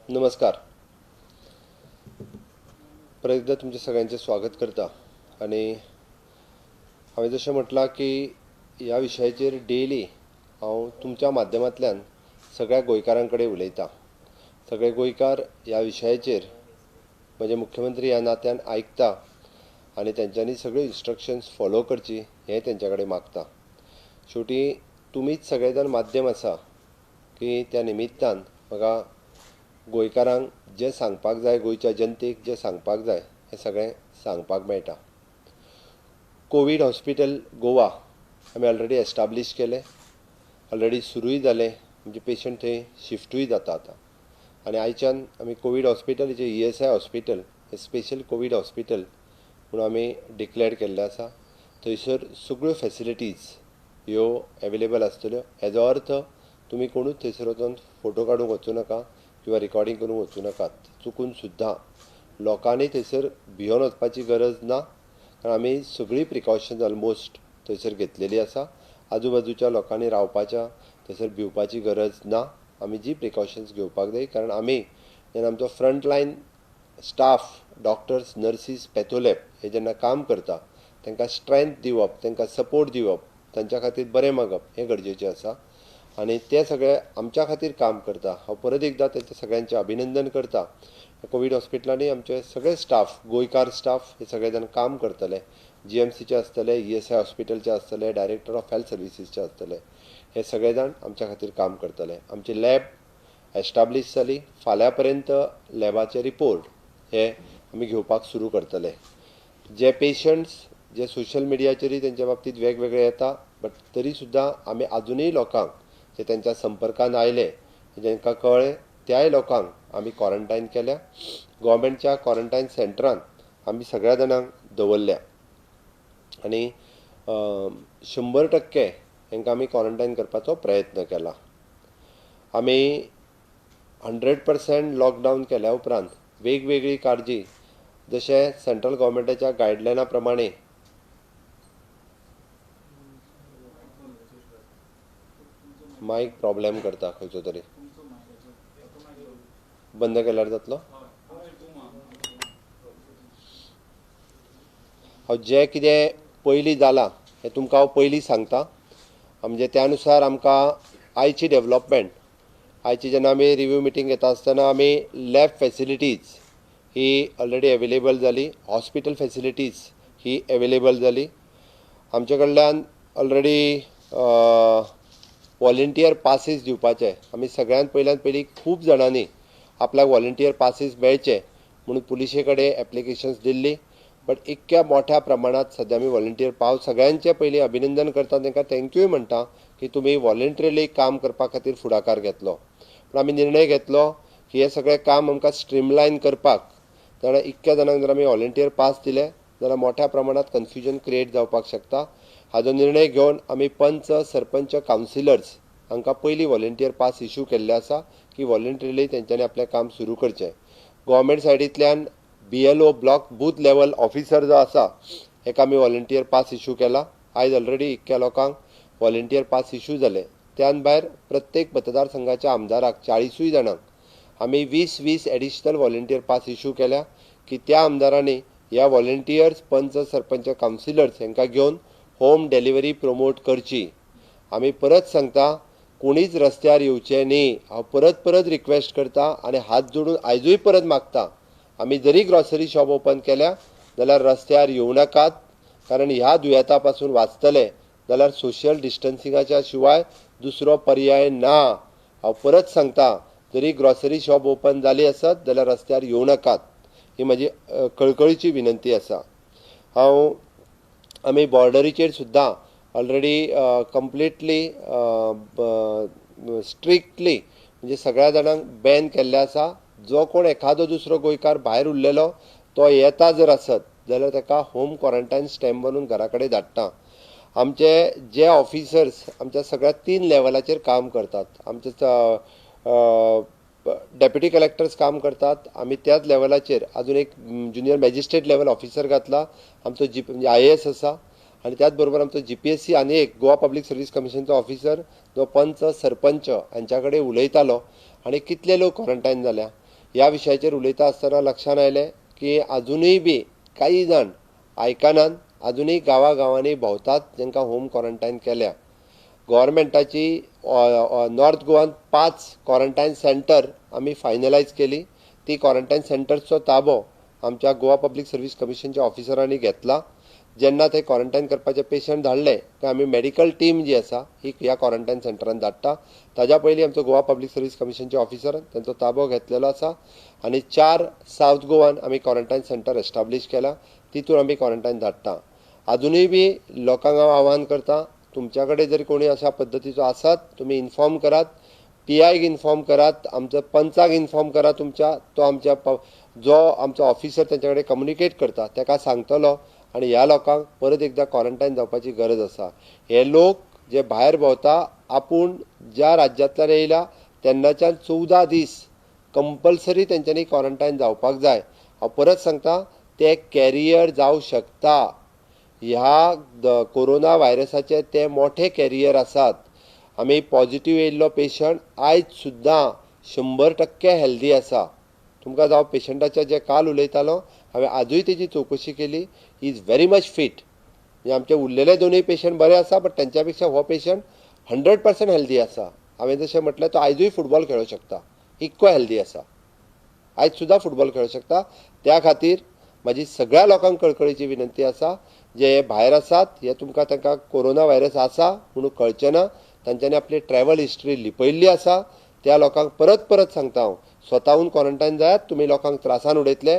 नमस्कार, परत एकदा तुमच्या सगळ्यांचे स्वागत करता. आनी हांवें जशें म्हटलां की ह्या विशयाचेर डेली हांव तुमच्या माध्यमांतल्यान सगळ्या गोंयकारां कडेन उलयतां. सगळे गोंयकार ह्या विशयाचेर म्हजे मुख्यमंत्री ह्या नात्यान आयकता आनी तेंच्यांनी सगळ्यो इन्स्ट्रक्शन्स फॉलो करची हें तेंच्या कडेन मागता. शेवटी तुमीच सगळे जाण माध्यम आसा की त्या निमित्तान म्हाका गोंयकारांक जें सांगपाक जाय, गोंयच्या जनतेक जें सांगपाक जाय हें सगळें सांगपाक मेळटा. कोवीड हॉस्पिटल गोवा आमी ऑलरेडी एस्टाब्लीश केलें, ऑलरेडी सुरूय जालें, म्हणजे पेशंट थंय शिफ्टूय जाता आतां. आनी आयच्यान आमी कोवीड हॉस्पिटल जें ESI hospital हें स्पेशल कोवीड हॉस्पिटल म्हणून आमी डिक्लेअर केल्लें आसा. थंयसर सगळ्यो फेसिलिटीज ह्यो एवेलेबल आसतल्यो. हेजो अर्थ तुमी कोणूच थंयसर वचून फोटो काडूंक वचूं नाका किंवा रिकॉर्डिंग करूंक वचूं नाकात. चुकून सुद्दां लोकांनी थंयसर भियोन वचपाची गरज ना, कारण आमी सगळीं प्रिकॉशन्स ऑलमोस्ट थंयसर घेतलेली आसा. आजूबाजूच्या लोकांनी रावपाच्या थंयसर भिवपाची गरज ना. आमी जी प्रिकॉशन्स घेवपाक जाय, कारण आमी जेन्ना आमचो front line staff, doctors, nurses, patholab हे जेन्ना काम करता तांकां स्ट्रेंथ दिवप, तांकां सपोर्ट दिवप, तांच्या खातीर बरें मागप हें गरजेचें आसा. आनी ते सगळे आमच्या खातीर काम करता. हांव परत एकदां तांचें सगळ्यांचें अभिनंदन करता. कोवीड हॉस्पिटलांनी आमचे सगळे स्टाफ, गोंयकार स्टाफ हे सगळे जाण काम करतले. GMCचे आसतले, ESI हॉस्पिटलचे आसतले, डायरेक्टर ऑफ हेल्थ सर्विसीसचे आसतले, हे सगळे जाण आमच्या खातीर काम करतले. आमची लॅब एस्टाब्लीश जाली, फाल्यां पर्यंत लॅबाचे रिपोर्ट हे आमी घेवपाक सुरू करतले. जे पेशंट्स जे सोशल मिडियाचेरूय तेंच्या बाबतींत वेगवेगळे येता, बट तरी सुद्दां आमी आजुनूय लोकांक जे तेंच्या संपर्कान आयले, जेंकां कळ्ळें त्याय लोकांक आमी क्वॉरंटायन केल्या. गोवोरमेंटच्या क्वॉरंटायन सेंटरान आमी सगळ्या जाणांक दवरल्या आनी 100% हेंकां आमी क्वॉरंटायन करपाचो प्रयत्न केला. आमी 100% लॉकडावन केल्या उपरांत वेगवेगळी काळजी जशें सेंट्रल गव्हर्मेंटाच्या गायडलायना प्रमाणे मायक प्रॉब्लेम करता खंयचो तरी, बंद केल्यार जातलो. हांव जें कितें पयलीं जालां हें तुमकां हांव पयलीं सांगता. म्हणजे त्या नुसार आमकां आयची डेवलपमेंट, आयची जेन्ना आमी रिव्यू मिटींग घेता आसतना आमी लॅब फेसिलिटीज ही ऑलरेडी एवेलेबल जाली, हॉस्पिटल फेसिलिटीज ही एवेलेबल जाली. आमचे कडल्यान ऑलरेडी वॉलंटियर पासीस दिवपाचे, आमी सगळ्यांत पयल्यान पयलीं खूब जाणांनी आपल्याक वॉलंटियर पासीस मेळचे म्हणून पुलिशे कडेन एप्लिकेशन्स दिल्ली, बट इतक्या मोठ्या प्रमाणांत सद्या आमी वॉलंटियर पाव. सगळ्यांचे पयलीं अभिनंदन करता, तांकां थँक्यूय म्हणटा की तुमी वॉलंटरिली काम करपा खातीर फुडाकार घेतलो. पूण आमी निर्णय घेतलो की हें सगळें काम आमकां स्ट्रीमलायन करपाक, जाल्यार इतक्या जाणांक जर आमी वॉलंटियर पास दिले जाल्यार मोठ्या प्रमाणांत कन्फ्युजन क्रिएट जावपाक शकता. हाजो निर्णय घेवन आमी पंच, सरपंच, कावन्सिलर्स हांकां पयलीं वॉलंटियर पास इशू केल्ले आसा की वॉलंटरिली तेंच्यांनी आपलें काम सुरू करचें. गोवोरमेंट सायडींतल्यान BLO block booth level officer जो आसा हेका आमी वॉलंटियर पास इशू केला. आयज ऑलरेडी इतक्या लोकांक वॉलंटियर पास इशू जाले. त्यान भायर प्रत्येक मतदारसंघाच्या आमदाराक 40 जाणांक आमी 20-20 एडिशनल वॉलंटियर पास इशू केल्या की त्या आमदारांनी ह्या वॉलंटियर्स, पंच, सरपंच, कावन्सिलर्स हांकां घेवन होम डिलिव्हरी प्रमोट करची. आमी परत सांगता, कोणीच रस्त्यार येवचें न्ही. हांव परत परत रिक्वेस्ट करता आनी हात जोडून आयजूय परत मागता, आमी जरी ग्रॉसरी शॉप ओपन केल्या जाल्यार रस्त्यार येवं नाकात, कारण ह्या दुयेंता पासून वाचतले जाल्यार सोशल डिस्टन्सिंगाच्या शिवाय दुसरो पर्याय ना. हांव परत सांगता, जरी ग्रॉसरी शॉप ओपन जाली आसत जाल्यार रस्त्यार येवं नाकात, ही म्हजी कळकळीची विनंती आसा. हांव आमी बॉर्डरीचेर सुद्दां ऑलरेडी कंप्लिटली स्ट्रिक्टली म्हणजे सगळ्या जाणांक बॅन केल्लें आसा. जो कोण एखादो दुसरो गोंयकार भायर उरलेलो तो येता जर आसत जाल्यार ताका होम क्वॉरंटायन स्टॅम्प बनून घरा कडेन धाडटा. आमचे जे ऑफिसर्स आमच्या सगळ्या 3 लेवलाचेर काम करतात, आमचे डेप्युटी कलेक्टर्स काम करतात, आमी त्याच लेवलाचेर अजून एक ज्युनियर मॅजिस्ट्रेट लेवल ऑफिसर घातला, आमचो जी म्हणजे IAS आसा, आनी त्याच बरोबर आमचो GPSC आनी एक गोवा पब्लीक सर्वीस कमिशनचो ऑफिसर जो पंच, सरपंच हांच्या कडेन उलयतालो आनी कितले लोक क्वॉरंटायन जाल्या. ह्या विशयाचेर उलयता आसतना लक्षांत आयलें की आजुनूय बी काही जाण आयकनात, आजुनूय गांवागांवांनी भोंवतात जांकां होम क्वॉरंटायन केल्या. गव्हर्मेंटाची नॉर्थ गोवान 5 क्वॉरंटायन सेंटर आमी फायनलायज केली. ती क्वॉरंटायन सेंटर्सचो ताबो आमच्या गोवा पब्लीक सर्वीस कमिशनच्या ऑफिसरांनी घेतला. जेन्ना ते क्वॉरंटायन करपाचे पेशंट धाडले काय आमी मेडिकल टीम जी आसा ही ह्या क्वॉरंटायन सेंटरान धाडटा. ताज्या पयलीं आमचो गोवा पब्लीक सर्वीस कमिशनचे ऑफिसर तांचो ताबो घेतलेलो आसा आनी 4 सावथ गोवान आमी क्वॉरंटायन सेंटर एस्टाब्लीश केला, तितून आमी क्वॉरंटायन धाडटा. आजुनूय बी लोकांक हांव आव्हान करता, तुमच्या कडेन जर कोणी अशा पद्दतीचो आसात तुमी इन्फॉर्म करात, पी आयक इन्फॉर्म करात, आमच्या पंचाक इन्फॉर्म करात. तुमच्या तो आमच्या जो आमचो ऑफिसर तांच्या कडेन कम्युनिकेट करता ताका सांगतलो आनी ह्या लोकांक परत एकदां क्वॉरंटायन जावपाची गरज आसा. हे लोक जे भायर भोंवता आपूण ज्या राज्यांतल्यान येयला तेन्नाच्यान 14 दीस कंपल्सरी तेंच्यांनी क्वॉरंटायन जावपाक जाय. हांव परत सांगता, ते कॅरियर जावं शकता. ह्या कोरोना व्हायरसाचे ते मोठे कॅरियर आसात. आमी पॉझिटिव्ह येयल्लो पेशंट आयज सुद्दां 100% हेल्दी आसा. तुमकां जावं पेशंटाचे जे काल उलयतालो हांवें आजूय तेजी चवकशी केली, he is very much fit. म्हणजे आमचे उरलेले 2 पेशंट बरे आसा, बट तेंच्या पेक्षा हो पेशंट 100% हेल्दी आसा. हांवें जशें म्हटलें तो आयजूय फुटबॉल खेळूंक शकता, इतको हेल्दी आसा, आयज सुद्दां फुटबॉल खेळूंक शकता. त्या खातीर म्हाजी सगळ्या लोकांक कळकळीची विनंती आसा, जे भायर आसात हे तुमकां तांकां कोरोना व्हायरस आसा म्हणून कळचें ना, तांच्यांनी आपली ट्रॅवल हिस्ट्री लिपयल्ली आसा. त्या लोकांक परत परत सांगता हांव, स्वताहून क्वॉरंटायन जायात, तुमी लोकांक त्रासान उडयतले.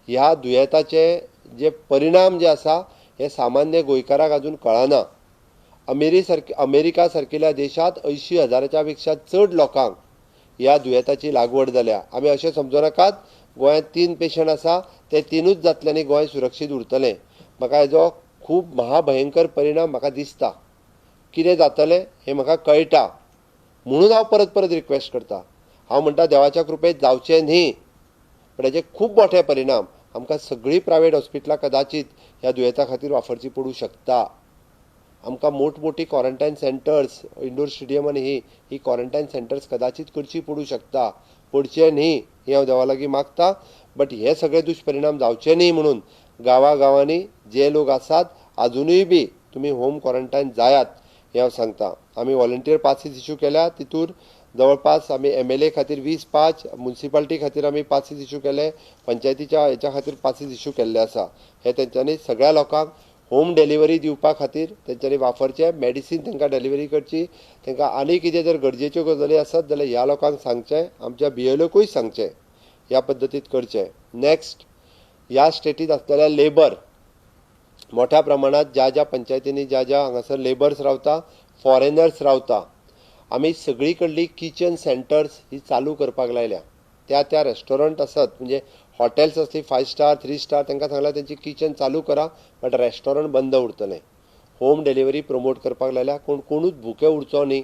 ह्या दुयेंताचे जे परिणाम जे आसा हे सामान्य गोंयकाराक अजून कळना. अमेरिका सारकिल्या देशांत 80,000 पेक्षा चड लोकांक ह्या दुयेंताची लागवड जाल्या. आमी अशें समजूं नाकात गोंयांत 3 पेशंट आसा ते 3ूच जातले आनी गोंय सुरक्षीत उरतलें. म्हाका हेजो खूब महाभयंकर परिणाम म्हाका दिसता. कितें जातलें हें म्हाका कळटा म्हणून हांव परत परत रिक्वेस्ट करता. हांव म्हणटा देवाच्या कृपेत जावचें न्ही, पण हेजे खूब मोठे परिणाम आमकां सगळीं प्रायवेट हॉस्पिटलां कदाचीत ह्या दुयेंता खातीर वापरची पडूं शकता. आमकां मोठमोठी क्वॉरंटायन सेंटर्स, इंडोर स्टेडियम आनी ही क्वॉरंटायन सेंटर्स कदाचीत करची पडूं शकता. पडचें न्ही हें हांव देवा लागीं मागता, बट हे सगळे दुश्परिणाम जावचे न्ही म्हणून गांवागांवांनी जे लोक आसात आजुनूय बी तुमी होम क्वॉरंटायन जायात हें हांव सांगता. आमी व्हॉलंटियर पासीस इशू केल्या, तितूर जवळपास आमी MLA खातीर 20 पास, मुन्सिपाल्टी खातीर आमी पासीस इशू केले, पंचायतीच्या हेच्या खातीर पासीस इशू केल्ले आसा. हे तेंच्यांनी सगळ्या लोकांक होम डिलिव्हरी दिवपा खातीर तेंच्यांनी वापरचे, मेडिसीन तांकां डिलिव्हरी करची. तांकां आनी कितें जर गरजेच्यो गजाली आसत जाल्यार ह्या लोकांक सांगचें, आमच्या BLOकूय सांगचें, ह्या पद्दतीत करचें. नेक्स्ट, ह्या स्टेटींत आसलेल्या लेबर मोठ्या प्रमाणांत ज्या ज्या पंचायतींनी ज्या ज्या हांगासर लेबर्स रावता, फॉरेनर्स रावता, आमी सगळी कडली किचन सेंटर्स ही चालू करपाक लायल्या. त्या त्या रेस्टॉरंट आसत म्हणजे हॉटेल्स आसली 5 स्टार 3 स्टार तांकां सांगलां तेंची किचन चालू करा, बट रेस्टॉरंट बंद उरतलें. होम डिलिव्हरी प्रमोट करपाक लायल्या, कोणूच भुके उरचो न्ही,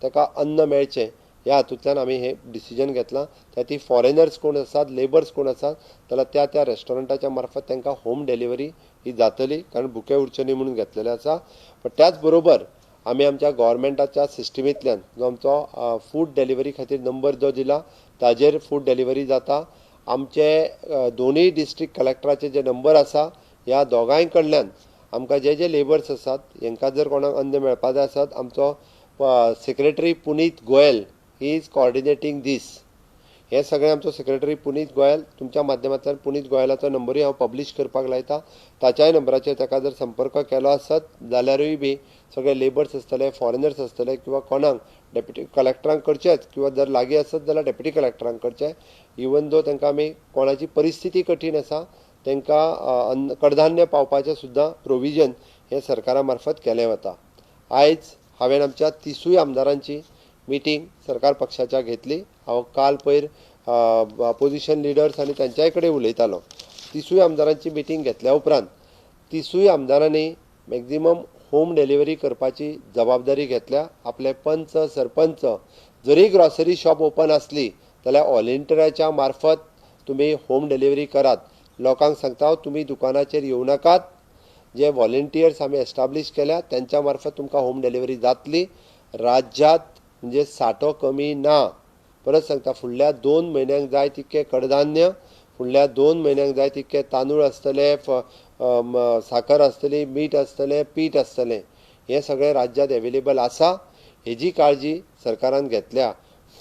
ताका अन्न मेळचें ह्या हातूंतल्यान आमी हें डिसिजन घेतलां. त्या ती फॉरेनर्स कोण आसात, लेबर्स कोण आसात जाल्यार त्या त्या रेस्टॉरंटाच्या मार्फत तांकां होम डिलिव्हरी ही जातली, कारण भुके उरचे न्ही म्हणून घेतलेलें आसा. पण त्याच बरोबर आमी आमच्या गव्हर्मेंटाच्या सिस्टमींतल्यान जो आमचो फूड डिलिव्हरी खातीर नंबर जो दिला ताजेर फूड डिलिव्हरी जाता. आमचे 2 डिस्ट्रिक्ट कलेक्टराचे जे नंबर आसा ह्या दोगांय कडल्यान आमकां जे जे लेबर्स आसात हेंकां जर कोणाक अन्न मेळपा जाय आसत, आमचो secretary Puneet Goyal he is coordinating these. हे सगळें आमचो सेक्रेटरी पुनीत गोयल, तुमच्या माध्यमांतल्यान पुनीत गोयलाचो नंबरूय हांव पब्लीश करपाक लायता. ताच्याय नंबराचेर ताका जर संपर्क केलो आसत जाल्यारूय बी सगळे लेबर्स आसतले, फॉरेनर्स आसतले किंवा कोणाक डेप्युटी कलेक्टरांक करचेच किंवा जर लागीं आसत जाल्यार डेप्युटी कलेक्टरांक करचें. इवन दो तांकां आमी कोणाची परिस्थिती कठीण आसा तांकां कडधान्य पावपाचें सुद्दां प्रोविजन हें सरकारा मार्फत केलें वता. आयज हांवें आमच्या 30 आमदारांची मिटींग सरकार पक्षाच्या घेतली. हांव काल पयर अपोजिशन लिडर्स आनी तांच्याय कडेन उलयतालो. 30 आमदारांची मिटींग घेतल्या उपरांत 30 आमदारांनी मॅक्झिमम होम डिलिव्हरी करपाची जबाबदारी घेतल्या. आपले पंच सरपंच जरी ग्रॉसरी शॉप ओपन आसली जाल्यार व्हॉलेंटियराच्या मार्फत तुमी होम डिलिव्हरी करात. लोकांक सांगता हांव, तुमी दुकानाचेर येवं नाकात, जे व्हॉलेंटियर्स आमी एस्टाब्लीश केल्या त्यांच्या मार्फत तुमकां होम डिलिव्हरी जातली. राज्यांत म्हणजे साठो कमी ना, परत सांगता, फुडल्या 2 म्हयन्यांक जाय तितकें कडधान्य, फुडल्या 2 म्हयन्यांक जाय तितकें तांदूळ आसतले, साकर आसतली, मीठ आसतलें, पीठ आसतलें. हें सगळें राज्यांत एवेलेबल आसा हेजी काळजी सरकारान घेतल्या.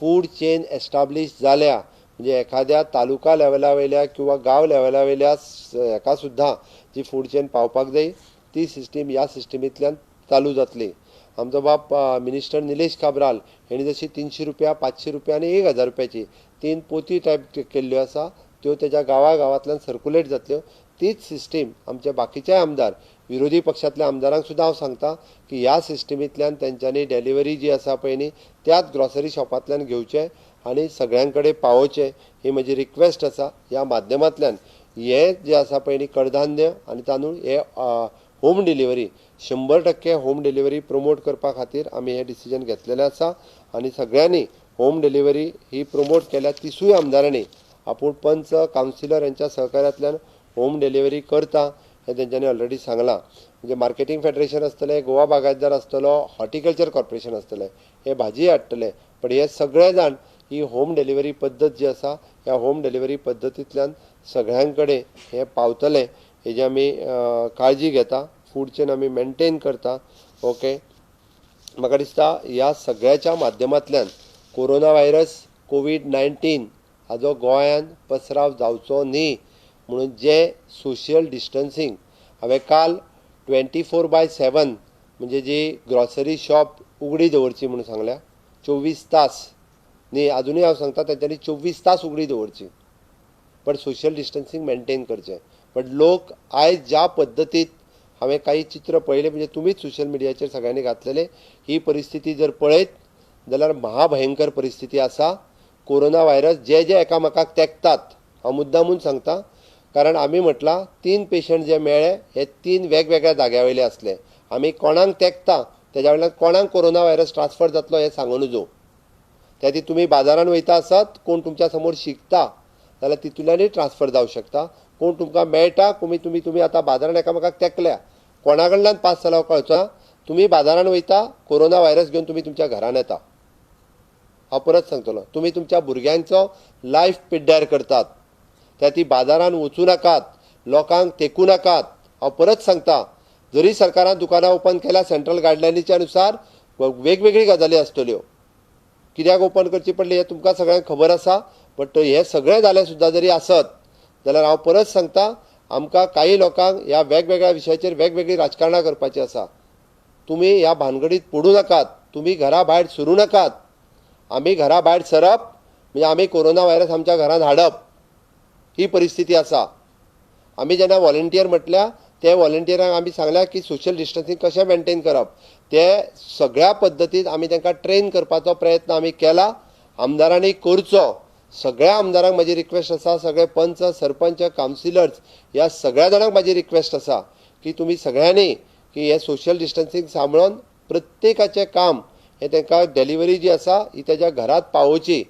फूड चेन एस्टाब्लीश जाल्या, म्हणजे एखाद्या तालुका लेवला वयल्या किंवा गांव लेवला वयल्या हेका सुद्दां जी फूड चेन पावपाक जाय ती सिस्टीम ह्या सिस्टमींतल्यान चालू जातली. आमचो बाप मिनिस्टर निलेश काब्राल हेणी जशी 300 रुपया, 500 रुपया आनी 1000 रुपयाची 3 पोती टायप केल्ल्यो आसा त्यो तेज्या गांवा गांवांतल्यान सर्कुलेट जातल्यो. तीच सिस्टीम आमच्या बाकीच्याय आमदार, विरोधी पक्षांतल्या आमदारांक सुद्दां हांव सांगता की ह्या सिस्टमींतल्यान तेंच्यांनी डिलिव्हरी जी आसा पळय न्ही त्याच ग्रॉसरी शॉपांतल्यान घेवचें आनी सगळ्यां कडेन पावोवचें, ही म्हजी रिक्वेस्ट आसा. ह्या माध्यमांतल्यान हें जें आसा पळय न्ही कडधान्य आनी तांदूळ हे home delivery 100% home delivery promote करपा खातीर आमी हें डिसिजन घेतलेलें आसा आनी सगळ्यांनी होम डिलिव्हरी ही प्रमोट केल्या. 30 आमदारांनी आपूण पंच कावन्सिलर यांच्या सहकार्यांतल्यान होम डिलिव्हरी करता हें तेंच्यांनी ऑलरेडी सांगलां. म्हणजे मार्केटींग फेडरेशन आसतलें, गोवा बागायतदार आसतलो, हॉर्टिकल्चर कॉर्पोरेशन आसतलें, हे भाजी हाडटले. पण हे सगळे जाण ही होम डिलिव्हरी पद्दत जी आसा ह्या होम डिलिव्हरी पद्दतींतल्यान सगळ्यां कडेन हें पावतलें हेजी आमी काळजी घेता. फूड चेन आमी मेनटेन करता. ओके, म्हाका दिसता ह्या सगळ्याच्या माध्यमांतल्यान कोरोना व्हायरस कोवीड-19 हाजो गोंयांत पसराव जावचो न्ही म्हणून जे सोशल डिस्टन्सिंग हांवें काल 24/7 म्हणजे जी ग्रॉसरी शॉप उगडी दवरची म्हणून सांगल्या, 24 तास न्ही, अजुनूय हांव सांगता तेंच्यांनी 24 तास उगडी दवरची, पण सोशल डिस्टन्सिंग मेनटेन करचें. पण लोक आयज ज्या पद्दतीत हांवें काही चित्र पळयलें, म्हणजे तुमीच सोशल मिडियाचेर सगळ्यांनी घातलेले, ही परिस्थिती जर पळयत जाल्यार महाभयंकर परिस्थिती आसा. कोरोना व्हायरस जे जे एकामेकाक तेंकतात, हांव मुद्दामून सांगता, कारण आमी म्हटलां 3 पेशंट जे मेळ्ळे हे 3 वेगवेगळ्या जाग्या वयले आसले. आमी कोणाक तेंकता तेज्या वयल्यान कोणाक कोरोना व्हायरस ट्रान्सफर जातलो हें सांगू नजो. त्या खातीर तुमी बाजारान वयता आसत, कोण तुमच्या समोर शिकता जाल्यार तितूंतल्यानूय ट्रान्सफर जावं शकता. कोण तुमकां मेळटा, तुमी तुमी आतां बाजारान एकामेकाक तेंकल्या, कोणा कडल्यान पास जालो कळचो ना. तुमी बाजारान वयता, कोरोना व्हायरस घेवन तुमी तुमच्या घरान येता. हांव परत सांगतलो, तुमी तुमच्या भुरग्यांचो लायफ पिड्ड्यार करतात. त्या ती बाजारान वचूं नाकात, लोकांक तेकूं नाकात. हांव परत सांगता, जरी सरकारान दुकानां ओपन केल्या सेंट्रल गायडलायनीच्या नुसार वेगवेगळी गजाली आसतल्यो, कित्याक ओपन करची पडली हें तुमकां सगळ्यांक खबर आसा. बट हें सगळें जालें सुद्दां जरी आसत जाल्यार हांव परत सांगता, आमकां काही लोकांक ह्या वेगवेगळ्या विशयाचेर वेगवेगळी राजकारणां करपाची आसा. तुमी ह्या भानगडीत पडूं नाकात, तुमी घरा भायर सरूं नाकात. आमी घरा भायर सरप म्हणजे आमी कोरोना व्हायरस आमच्या घरांत हाडप ही परिस्थिती आसा. आमी जेन्ना वॉलंटियर म्हटल्या ते वॉलंटियरांक आमी सांगल्या की सोशल डिस्टन्सिंग कशें मेनटेन करप, ते सगळ्या पद्दतीन आमी तांकां ट्रेन करपाचो प्रयत्न आमी केला. आमदारांनी करचो. सगळ्या आमदारांक म्हाजी रिक्वेस्ट आसा, सगळे पंच, सरपंच, कावन्सिलर्स ह्या सगळ्या जाणांक म्हाजी रिक्वेस्ट आसा की तुमी सगळ्यांनी की हें सोशल डिस्टन्सिंग सांबाळून प्रत्येकाचें काम हें तांकां डिलिव्हरी जी आसा ही तेज्या घरांत पावोवची.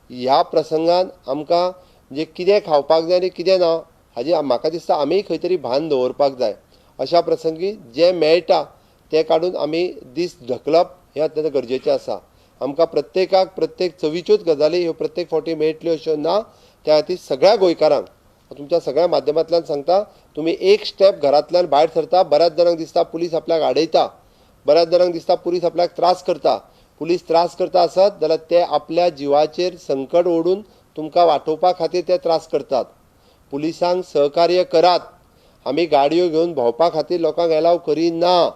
ह्या प्रसंगान आमकां म्हणजे कितें खावपाक जाय आनी कितें ना हाजी म्हाका दिसता आमी खंय तरी भान दवरपाक जाय. अशा प्रसंगी जें मेळटा तें काडून आमी दीस ढकलप हें अत्यंत गरजेचें आसा. आमकां प्रत्येकाक प्रत्येक चवीच्योच गजाली ह्यो प्रत्येक फावटी मेळटल्यो अश्यो ना. त्या खातीर सगळ्या गोंयकारांक तुमच्या सगळ्या माध्यमांतल्यान सांगता, तुमी एक स्टेप घरांतल्यान भायर सरता, बऱ्याच जाणांक दिसता पुलीस आपल्याक आडयता, बऱ्याच जाणांक दिसता पुलीस आपल्याक त्रास करता. पुलीस त्रास करता आसत जाल्यार ते आपल्या जिवाचेर संकट ओडून तुमकां वाटोवपा खातीर ते त्रास करतात. पुलिसांक सहकार्य करात. आमी गाडयो घेवन भोंवपा खातीर लोकांक एलाव करिना.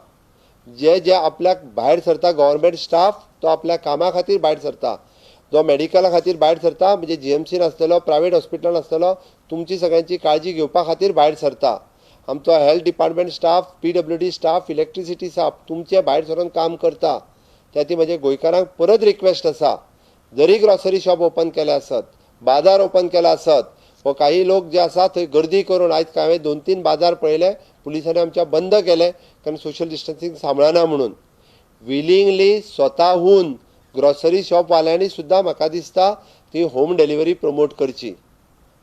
जे जे आपल्याक भायर सरता गव्हर्मेंट स्टाफ तो आपल्या कामा खातीर भायर सरता, जो मेडिकला खातीर भायर सरता, म्हणजे जीएमसीन आसतलो, प्रायवेट हॉस्पिटलान आसतलो, तुमची सगळ्यांची काळजी घेवपा खातीर भायर सरता. आमचो health department staff, PWD staff, electricity staff तुमचे भायर सरून काम करता. त्या खातीर म्हजे गोंयकारांक परत रिक्वेस्ट आसा, जरी ग्रॉसरी शॉप ओपन केले आसत, बाजार ओपन केला आसत, व काही लोक जे आसा थंय गर्दी करून आयज हांवें 2-3 बाजार पळयले, पुलिसांनी आमच्या बंद केले कारण सोशल डिस्टन्सिंग सांबाळना म्हणून. विलिंगली स्वताहून ग्रॉसरी शॉपवाल्यांनी सुद्दां म्हाका दिसता ती होम डिलिव्हरी प्रमोट करची.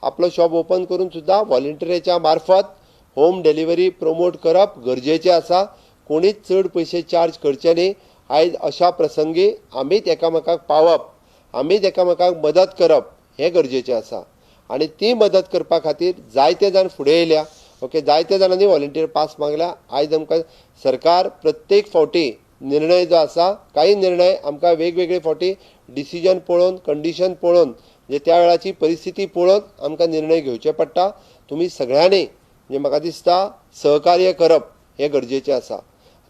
आपलो शॉप ओपन करून सुद्दां व्हॉलंटियराच्या मार्फत होम डिलिव्हरी प्रमोट करप गरजेचें आसा. कोणीच चड पयशे चार्ज करचे न्ही. आयज अशा प्रसंगी आमीच एकामेकाक पावप, आमीच एकामेकांक मदत करप हें गरजेचें आसा आनी ती मदत करपा खातीर जायते जाण फुडें येयल्या. ओके, जायते जाणांनी व्हॉलंटियर पास मागल्या. आयज आमकां सरकार प्रत्येक फावटी निर्णय जो आसा, काही निर्णय आमकां वेगवेगळे फावटी डिसिजन पळोवन, कंडिशन पळोवन, म्हणजे त्या वेळाची परिस्थिती पळोवन आमकां निर्णय घेवचे पडटा. तुमी सगळ्यांनी म्हणजे म्हाका दिसता सहकार्य करप हें गरजेचें आसा.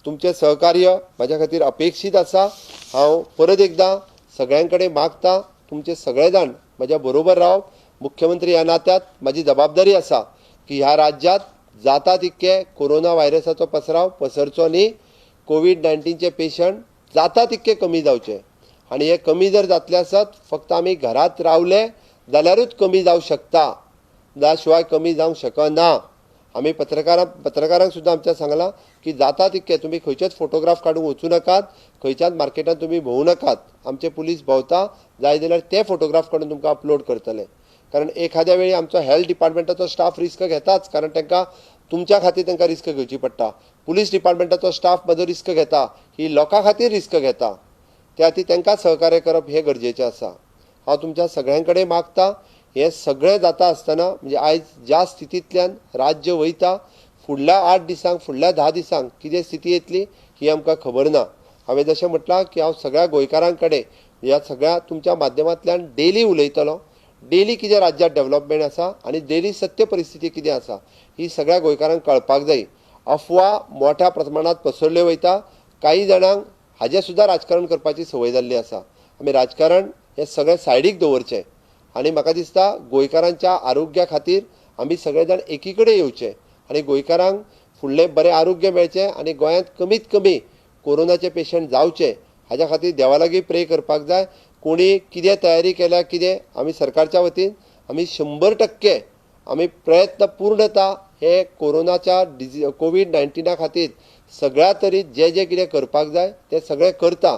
तुमचें सहकार्य म्हाज्या खातीर अपेक्षीत आसा. हांव परत एकदां सगळ्यां कडेन मागता, तुमचे सगळे जाण म्हज्या बरोबर रावप. मुख्यमंत्री ह्या नात्यात म्हाजी जबाबदारी आसा की ह्या राज्यांत जाता तितके कोरोना व्हायरसाचो पसराव पसरचो न्ही, कोवीड-19चे पेशंट जाता तितके कमी जावचे आनी हे कमी जर जातले आसत फक्त आमी घरांत रावले जाल्यारूच कमी जावं शकता, त्या शिवाय कमी जावंक शकना. आमी पत्रकारांक सुद्दां आमच्या सांगलां की जाता तितके तुमी खंयचेच फोटोग्राफ काडूंक वचूं नाकात, खंयच्याच मार्केटांत तुमी भोंवू नाकात. आमचे पुलीस भोंवता, जाय जाल्यार ते फोटोग्राफ काडून तुमकां अपलोड करतले. कारण एखाद्या वेळी आमचो हेल्थ डिपार्टमेंटाचो स्टाफ रिस्क घेताच, कारण तांकां तुमच्या खातीर तांकां रिस्क घेवची पडटा. पुलीस डिपार्टमेंटाचो स्टाफ म्हजो रिस्क घेता, ही लोकां खातीर रिस्क घेता. त्या खातीर तांकां सहकार्य करप हें गरजेचें आसा. हांव तुमच्या सगळ्यां कडेन मागता, हें सगळें जाता आसतना म्हणजे आयज ज्या स्थितींतल्यान राज्य वयता, फुडल्या 8 दिसांक, फुडल्या 10 दिसांक कितें स्थिती येतली ही आमकां खबर ना. हांवें जशें म्हटलां की हांव सगळ्या गोंयकारां कडेन ह्या सगळ्या तुमच्या माध्यमांतल्यान डेली उलयतलो, डेली कितें राज्यांत डेवलपमेंट आसा आनी डेली सत्य परिस्थिती कितें आसा ही सगळ्या गोंयकारांक कळपाक जाय. अफवा मोठ्या प्रमाणांत पसरल्यो वयता, काही जाणांक हाजें सुद्दां राजकारण करपाची संवय जाल्ली आसा. आमी राजकारण हें सगळें सायडीक दवरचें आनी म्हाका दिसता गोंयकारांच्या आरोग्या खातीर आमी सगळे जाण एकी कडेन येवचे आनी गोंयकारांक फुडलें बरें आरोग्य मेळचें आनी गोंयांत कमीत कमी कोरोनाचे पेशंट जावचे हाज्या खातीर देवा लागीं प्रे करपाक जाय. कोणी कितें तयारी केल्या कितें, आमी सरकारच्या वतीन आमी 100% आमी प्रयत्न पूर्णता हे कोरोनाच्या कोवीड-19 खातीर सगळ्या तरी जे जे कितें करपाक जाय तें सगळें करता.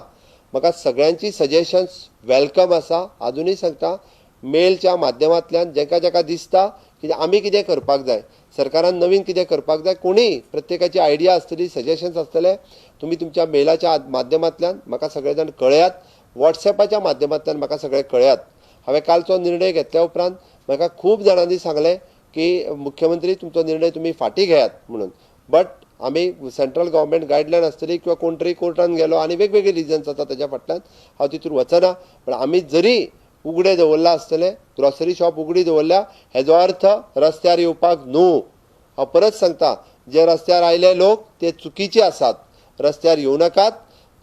म्हाका सगळ्यांची सजेशन्स welcome आसा. आजुनूय सांगता, मेलच्या माध्यमांतल्यान जेका जेका दिसता की आमी कितें करपाक जाय, सरकारान नवीन कितें करपाक जाय, कोणीय प्रत्येकाची आयडिया आसतली, सजेशन्स आसतले, तुमी तुमच्या मेलाच्या माध्यमांतल्यान म्हाका सगळे जाण कळयात, वॉट्सॅपाच्या माध्यमांतल्यान म्हाका सगळें कळयात. हांवें कालचो निर्णय घेतल्या उपरांत म्हाका खूब जाणांनी सांगलें की मुख्यमंत्री तुमचो निर्णय तुमी फाटीं घेयात म्हणून, बट आमी सेंट्रल गव्हर्मेंट गायडलायन आसतली किंवा कोण तरी कोर्टान गेलो आनी वेगवेगळे रिजन्स आसा ताच्या फाटल्यान, हांव तितून वचना. पण आमी जरी उगडे दवरलां आसतलें, ग्रॉसरी शॉप उगडी दवरल्या, हेजो अर्थ रस्त्यार येवपाक न्हू. हांव परत सांगता, जे रस्त्यार आयले लोक ते चुकीचे आसात, रस्त्यार येवं नाकात.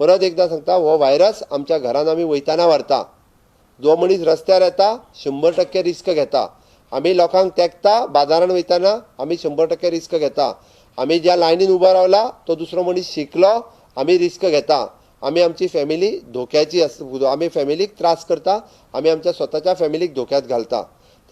परत एकदां सांगता, हो व्हायरस आमच्या घरान आमी वयताना व्हरता. जो मनीस रस्त्यार येता 100% रिस्क घेता. आमी लोकांक तेंकता, बाजारान वयताना आमी 100% रिस्क घेता. आमी ज्या लायनीन उबो रावला तो दुसरो मनीस शिकलो, आमी रिस्क घेता. आमी आमची फॅमिली धोक्याची आस, आमी फॅमिलीक त्रास करता, आमी आमच्या स्वताच्या फॅमिलीक धोक्यात घालता.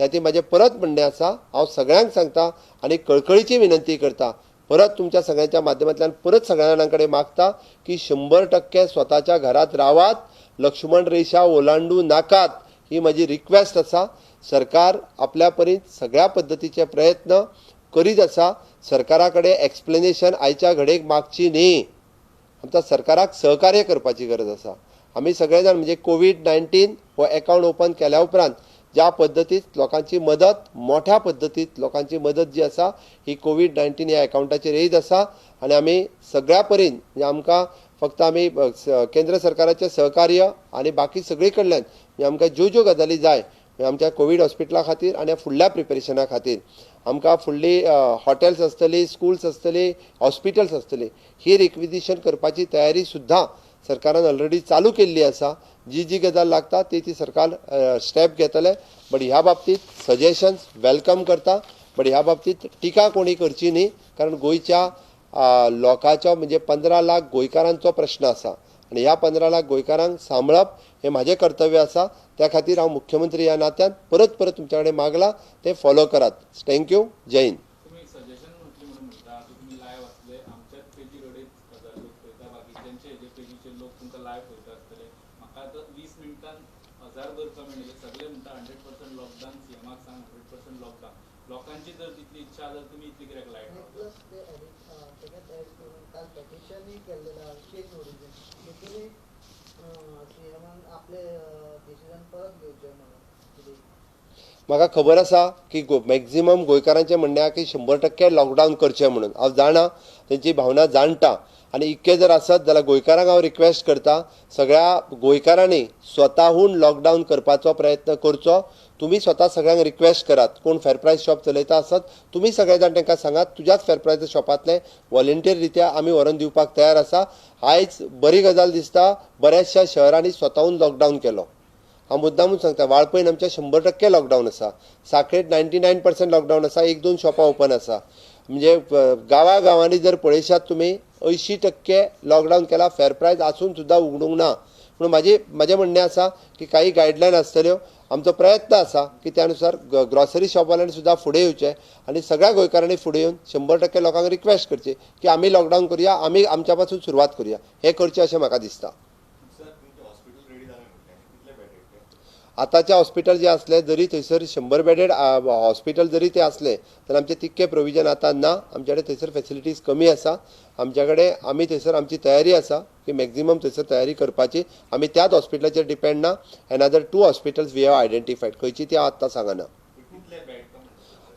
त्या खातीर म्हाजें परत म्हणणें आसा, हांव सगळ्यांक सांगता आनी कळकळीची विनंती करता, परत तुमच्या सगळ्यांच्या माध्यमांतल्यान परत सगळ्या जाणां कडेन मागता की 100% स्वताच्या घरांत रावात, लक्ष्मण रेशा ओलांडू नाकात, ही म्हजी रिक्वेस्ट आसा. सरकार आपल्या परीन सगळ्या पद्दतीचे प्रयत्न करीत आसा. सरकारा कडेन एक्सप्लेनेशन आयच्या घडयेक मागची न्ही, आमच्या सरकाराक सहकार्य करपाची गरज आसा. आमी सगळे जाण म्हणजे कोवीड-19 हो एकावंट ओपन केल्या उपरांत ज्या पद्दतीत लोकांची मदत, मोठ्या पद्दतीत लोकांची मदत जी आसा ही कोवीड-19 ह्या एकावंटाचेर येयत आसा. आनी आमी सगळ्या परीन म्हणजे आमकां फक्त आमी केंद्र सरकाराचें सहकार्य आनी बाकी सगळे कडल्यान म्हणजे आमकां ज्यो ज्यो गजाली जाय म्हणजे आमच्या कोवीड हॉस्पिटला खातीर आनी फुडल्या प्रिपेरेशना खातीर आमकां फुडली हॉटेल्स आसतली, स्कुल्स आसतली, हॉस्पिटल्स आसतली, ही रिक्विजिशन करपाची तयारी सुद्दां सरकारान ऑलरेडी चालू केल्ली आसा. जी जी गजाल लागता ती ती सरकार स्टेप घेतले. बट ह्या बाबतींत सजेशन्स welcome करता, बट ह्या बाबतींत टिका कोणी करची न्ही, कारण गोंयच्या लोकांचो म्हणजे 15 लाख गोंयकारांचो प्रश्न आसा आनी ह्या 15 लाख गोंयकारांक सांबाळप हें म्हाजें कर्तव्य आसा. त्या खातीर हांव मुख्यमंत्री ह्या नात्यान परत परत तुमच्या कडेन मागलां, तें फॉलो करात. Thank you, जय हिंद. लोकांची जर तितली इच्छा जर तुम्ही इतली कित्याक लायट प्लस ते एडिट तेजेच एड करून काल पेटिशनूय केल्लें आहा चेंज ओरिजीन तितूनय सीएमान आपले डिसिजन परत घेवचे म्हणून? म्हाका खबर आसा की मॅक्झिमम गोंयकारांचें म्हणणें आहा की 100% लॉकडावन करचें म्हणून. हांव जाणा, तेंची भावना जाणटा आनी इतकें जर आसत जाल्यार गोंयकारांक हांव रिक्वेस्ट करता, सगळ्या गोंयकारांनी स्वताहून लॉकडावन करपाचो प्रयत्न करचो. तुमी स्वता सगळ्यांक रिक्वेस्ट करात, कोण फेर प्रायस शॉप चलयता आसत तुमी सगळे जाण तांकां सांगात तुज्याच फेर प्रायस शॉपांतले वॉलंटियर रित्या आमी व्हरोन दिवपाक तयार आसा. आयज बरी गजाल दिसता, बऱ्याचशा शहरांनी स्वताहून लॉकडावन केलो. हांव मुद्दामून सांगता, वाळपयन आमच्या 100% लॉकडावन आसा, साखळेत 99% लॉकडावन आसा, 1-2 शॉपां ओपन आसा. म्हणजे गांवा गांवांनी जर पळयशात तुमी 80% लॉकडावन केला, फेर प्रायस आसून सुद्दां उगडूंक ना. पूण म्हाजें म्हणणें आसा की काही गायडलायन आसतल्यो, आमचो प्रयत्न आसा की त्या नुसार ग्रॉसरी शॉपवाल्यांनी सुद्दां फुडें येवचें आनी सगळ्या गोंयकारांनी फुडें येवन 100% लोकांक रिक्वेस्ट करची की आमी लॉकडावन करुया, आमी आमच्या पासून सुरवात करुया, हें करचें अशें म्हाका दिसता. आतांचे हॉस्पिटल जे आसले जरी थंयसर 100 बेडेड हॉस्पिटल जरी ते आसले तर आमचे तितके प्रोविजन आतां ना. आमचे कडेन थंयसर फेसिलिटीज कमी आसा. आमच्या कडेन आमी थंयसर आमची तयारी आसा की मॅक्झिमम थंयसर तयारी करपाची. आमी त्याच हॉस्पिटलाचेर डिपेंड ना. Another 2 hospitals we have identified, खंयची ती हांव आत्तां सांगना.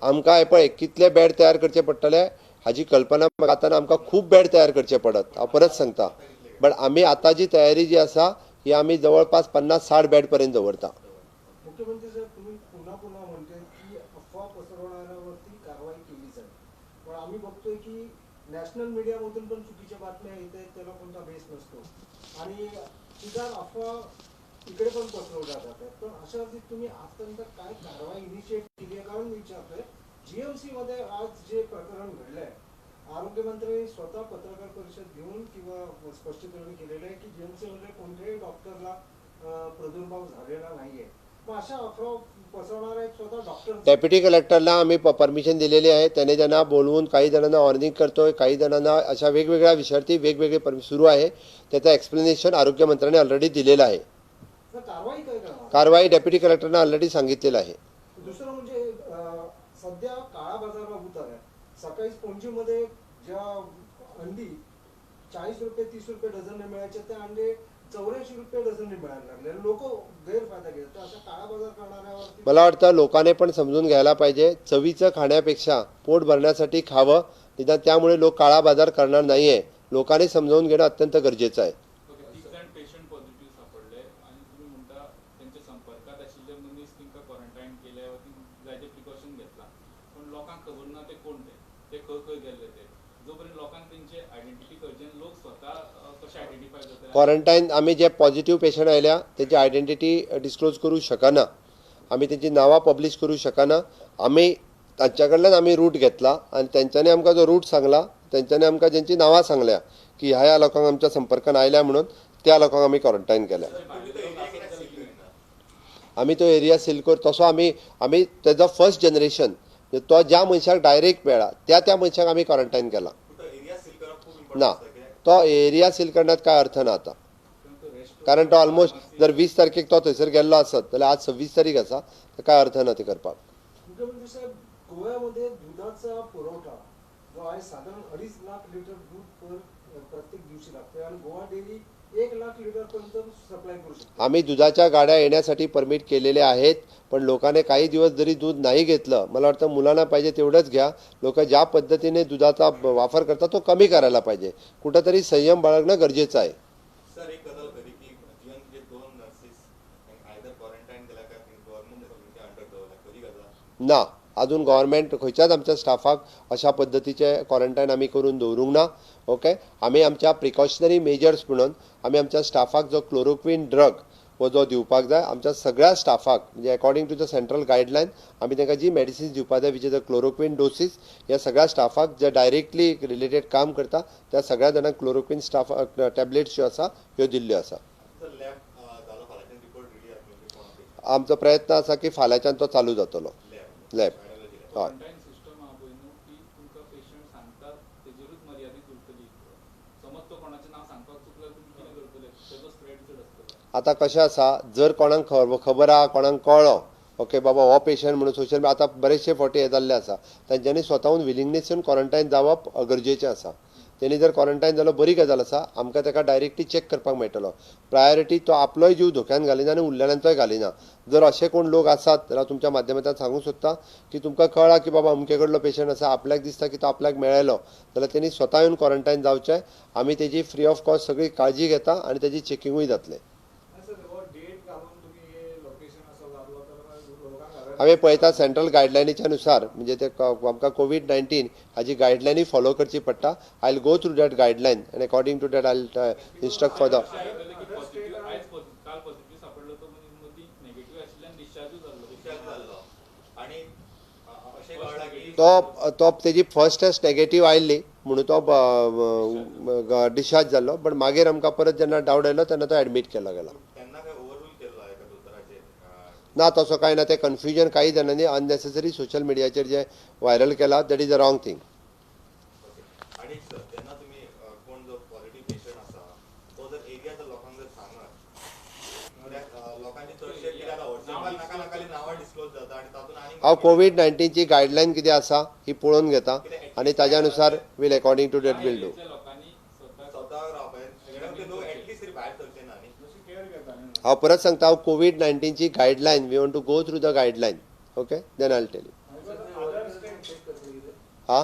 आमकां पळय कितले बेड तयार करचे पडटले हाजी कल्पना आतां आमकां खूब बेड तयार करचे पडत, हांव परत सांगता. बट आमी आतां जी तयारी जी आसा ही आमी जवळपास 50-60 बेड पर्यंत दवरता. मुख्यमंत्री साहेब, तुम्ही पुन्हा पुन्हा म्हणते की अफवा पसरवणाऱ्यावरती कारवाई केली जाईल, पण आम्ही बघतोय की नॅशनल मीडियामधून पण चुकीच्या बातम्या येत आहेत, त्याला कोणता बेस नसतो आणि शिकार अफवा इकडे पण पसरवल्या जातात. तर अशा बाबतीत तुम्ही आजपर्यंत काय कारवाई इनिशिएट केली आहे? कारण मी विचारतोय, जीएमसी मध्ये आज जे प्रकरण घडलंय, आरोग्यमंत्र्यांनी स्वतः पत्रकार परिषद घेऊन किंवा स्पष्टीकरण केलेलं आहे की जीएमसी मध्ये कोणत्याही डॉक्टरला प्रादुर्भाव झालेला नाहीये. अशा अफवा पसरवणारे स्वतः डॉक्टर. डेप्युटी कलेक्टरला आम्ही परमिशन दिलेली आहे, त्याने त्यांना बोलवून काही जणांना वॉर्निंग करतोय, काही जणांना अशा वेगवेगळ्या विषयावरती वेगवेगळे सुरू आहे. त्याचं एक्सप्लेनेशन आरोग्यमंत्र्यांनी ऑलरेडी दिलेलं आहे. कारवाई काय करणार? कारवाई डेप्युटी कलेक्टरना ऑलरेडी सांगितलेलं आहे. दुसरं म्हणजे सध्या काळा बाजारला उतार आहे. सकाळी पणजीमध्ये ज्या अंडी 40 रुपये 30 रुपये डझनने मिळायचे त्या अंडे 84 रुपये डझनने मिळायला लागले. लोक गैरफायदा घेतात. अशा काळा बाजार करणाऱ्यावरती मला वाटतं लोकांनी पण समजून घ्यायला पाहिजे, चवीचं खाण्यापेक्षा पोट भरण्यासाठी खावं, निदान त्यामुळे लोक काळा बाजार करणार नाहीये. लोकांनी समजावून घेणं अत्यंत गरजेचं आहे. पेशंट पॉझिटिव्ह सापडले आणि तुम्ही म्हणता त्यांच्या संपर्कात आशिल्ले मनीस तांकां क्वॉरंटायन केले वा जायते प्रिकॉशन घेतला, पण लोकांक खबर ना ते कोण, ते खंय खंय गेल्ले, ते जोपर्यंत लोकांक तेंचे आयडेंटिटी कळचे, लोक स्वता कशे आयडेंटिफाय जातले? क्वॉरंटायन आमी जे पॉझिटिव्ह पेशंट आयल्या तेची आयडेंटिटी डिस्क्लोज करूं शकना, आमी तेंची नांवां पब्लीश करूं शकना. आमी तांच्या कडल्यान आमी रूट घेतला आनी तेंच्यांनी आमकां जो रूट सांगला, तेंच्यांनी आमकां जेंची नांवां सांगल्या की ह्या ह्या लोकांक आमच्या संपर्कान आयल्या म्हणून, त्या लोकांक आमी क्वॉरंटायन केल्या. आमी तो एरिया सील कर तसो आमी आमी तेजो फर्स्ट जनरेशन तो ज्या मनशाक डायरेक्ट मेळ्ळा त्या त्या मनशाक आमी क्वॉरंटायन केला ना. तो एरिया सील करण्यात काय अर्थ ना आता, कारण तो ऑलमोस्ट जर 20 तारखेक तो थंयसर गेल्लो आसत जाल्यार आज 26 तारीख आसा, तर काय अर्थ ना ते करपाक. मुख्यमंत्री साहेब, गोव्यामध्ये दुधाचा पुरवठा जो आहे साधारण 2.5 लाख लिटर दूध पर प्रत्येक दिवशी लागते आणि गोवा डेअरी 1 लाख लिटर पर्यंत सप्लाय करू शकतो. आम्ही दुधाच्या गाड्या येण्यासाठी परमिट केलेले आहेत, पण लोकांनी काही दिवस जरी दूध नाही घेतलं, मला वाटतं मुलांना पाहिजे तेवढंच घ्या. लोक ज्या पद्धतीने दुधाचा वापर करतात तो कमी करायला पाहिजे, कुठंतरी संयम बाळगणं गरजेचं आहे. सर, एक गजाल खरी की जीएमसीचे 2 नर्सेस आयदर क्वॉरंटायन केल्या काय गव्हर्नमेंट अंडर दवरल्या, खरी गजाल ना. अजून गव्हर्नमेंट खंयच्याच आमच्या स्टाफाक अशा पद्दतीचे क्वॉरंटायन आमी करून दवरूंक ना. ओके, आमी आमच्या प्रिकॉशनरी मेजर्स म्हणून आमी आमच्या स्टाफाक जो क्लोरोक्वीन ड्रग हो जो दिवपाक जाय आमच्या सगळ्या स्टाफाक, म्हणजे according to the central guideline आमी तांकां जी मेडिसिन्स दिवपाक जाय which is a chloroquine doses, ह्या सगळ्या स्टाफाक जे डायरेक्टली रिलेटेड काम करता त्या सगळ्या जाणांक क्लोरोक्वीन स्टाफ टॅबलेट्स ज्यो आसा ह्यो दिल्ल्यो आसा. आमचो प्रयत्न आसा की फाल्यांच्यान तो चालू जातलो लॅब. हय, क्वॉरंटायन सिस्टम आहा पळय न्हू, की तुमकां पेशंट सांगतात तेजेरूच मर्यादीत उरतली. समज तो कोणाचें नांव सांगपाक चुकल्यार तुमी कितें करतले? तेजो स्प्रेड चड आसतलो. आतां कशें आसा, जर कोणाक खबर आहा, कोणाक कळ्ळो ओके बाबा हो पेशंट म्हणून सोशल मिडिया आतां बरेचशे फावटी हें जाल्लें आसा, तांच्यांनी स्वताहून विलिंगनेस येवन क्वॉरंटायन जावप गरजेचें आसा. तेणी जर क्वॉरंटायन जालो बरी गजाल आसा, आमकां ताका डायरेक्टली चॅक करपाक मेळटलो. प्रायोरिटी तो आपलोय जीव धोक्यान घालिना आनी उरलेल्यांचोय घालिना. जर अशे कोण लोक आसात जाल्यार तुमच्या माध्यमांतल्यान सांगूंक सोदता की तुमकां कळ्ळां की बाबा अमके कडलो पेशंट आसा, आपल्याक दिसता की तो आपल्याक मेळयलो जाल्यार तेणी स्वता येवन क्वॉरंटायन जावचें. आमी तेजी फ्री ऑफ कॉस्ट सगळी काळजी घेता आनी तेजी चॅकिंगूय जातलें. हांवें पळयता सेंट्रल गायडलायनीच्या नुसार, म्हणजे ते आमकां कोवीड-19 हाजी गायडलायनी फॉलो करची पडटा. I will go through that guideline and according to that I will instruct for the तो तेजी फर्स्ट टेस्ट नेगेटीव आयिल्ली म्हणून तो डिस्चार्ज जाल्लो, बट मागीर आमकां परत जेन्ना डावट आयलो तेन्ना तो एडमीट केलो गेलो. ना तसो कांय ना, तें कन्फ्युजन कांय जाणांनी अननेसेसरी सोशल मिडियाचेर जे व्हायरल केला that is a wrong thing. हांव कोवीड-19ची गायडलायन कितें आसा ही पळोवन घेता आनी ताज्या नुसार will according to that will do. हांव परत सांगता, हांव कोवीड-19ची guideline we want to go through the guideline, okay, then I will tell you. हा.